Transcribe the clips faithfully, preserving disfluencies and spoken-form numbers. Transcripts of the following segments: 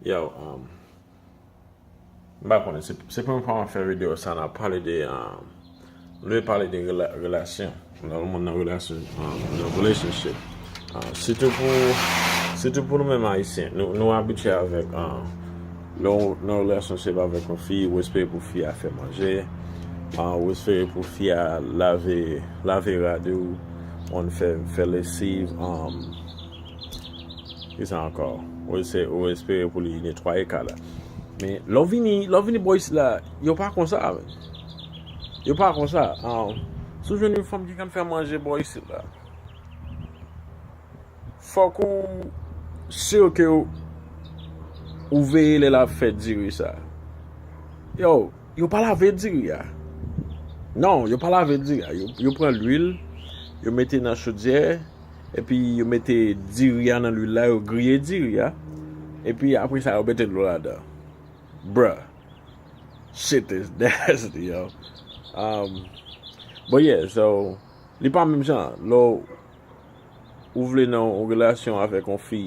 Yo, um, m pa konnen, se, se premye fwa m ap fè videyo sa, n ap pale de, um, nou dwe pale de rela- relasyon. Lè yon moun nan relasyon, um, nan relationship. Uh, sitou pou, sitou pou nou menm Ayisyen, nou, nou abitye avèk, um, lè w nan relationship avèk yon fi, ou espere pou fi a fè manje, uh, ou espere pou fi a lave, lave rad ou, on fè, fè lesiv, um, Kisa ankò? Ou ese- ou espere pou li netwaye kay la. Men lè w vini, lè w vini bò isit la, yo pa konsa, men. Yo pa konsa. Um, si w jwenn yon fanm ki konn fè manje bò isit la, fòk ou si ke ou, ou veye lè l ap fè diri sa. Yo, yo pa lave diri a. Non, yo pa lave diri a. Yo, yo pran lwil, yo mete nan chodyè, epi yo mete diri a nan lwil la, yo griye diri a. Epi apre sa, yo mete dlo ladan. Bruh. Shit is nasty, yo. Um, but yeah, so, li pa menm jan. Lè w- ou vle nan yon relasyon avèk yon fi,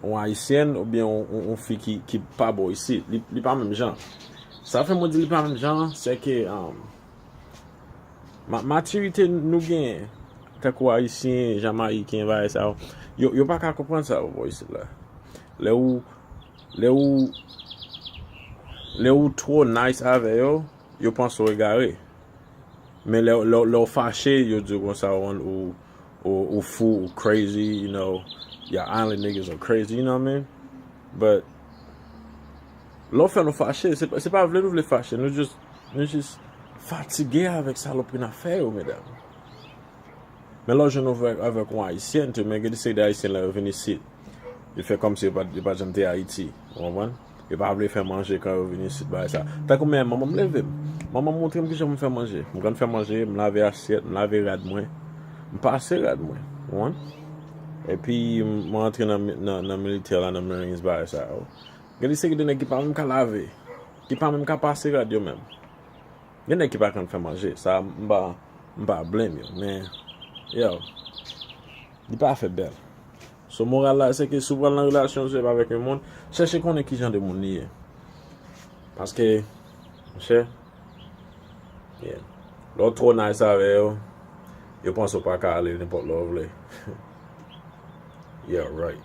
yon ayisyèn, oubyen yon, yon, yon fi ki, ki pa bò isit, li, li pa menm jan. Sa fè mwen di li pa menm jan, se ke, um, ma- matirite nou genyen, tankou ayisyen, jamayiken, bagay sa yo, yo, yo pa ka konprann sa yo bò isit la. Lè ou, lè ou, lè ou twò nice avè yo, yo panse w egare. Men lè, lè, lè w fache, yo di w konsa, ou, ou, ou, ou fou, ou crazy, you know, y'all island niggas are crazy, you know what I mean? But, lè w fè nou fache, se, pa- se pa vle nou vle fache, nou just, nou just fatige avèk salopri n ap fè yo, medam. Men lè w jwenn avèk, avèk yon ayisyèn tou, men gen de seri de ayisyen lè yo vin isit, yo fè kòmsi yo pa, yo pa janm te Ayiti, ou konprann? Yo pa vle fè manje kan yo vin isit, bagay sa. Tankou men manman m leve m. Manman m montre m kijan pou m fè manje. M konn fè manje, m lave asyèt, m lave rad mwen, m pase rad mwen, ou konprann? Epi m rantre nan, nan, nan militè la, nan Marines, bagay sa yo. Gen de seri de nèg ki pa menm ka lave, ki pa menm ka pase rad yo menm. Gen nèg ki pa konn fè manje, sa m pa, m pa blame yo, men, yo, li pa fè bèl. So, moral la, se ke si w pral nan relasyon sèl avèk yon moun, chèche konnen ki jan de moun li ye. Paske, monchè, yeah. Lè w twò nice avè yo, yo panse w pa ka ale nenpòt lè w vle. Yeah, right.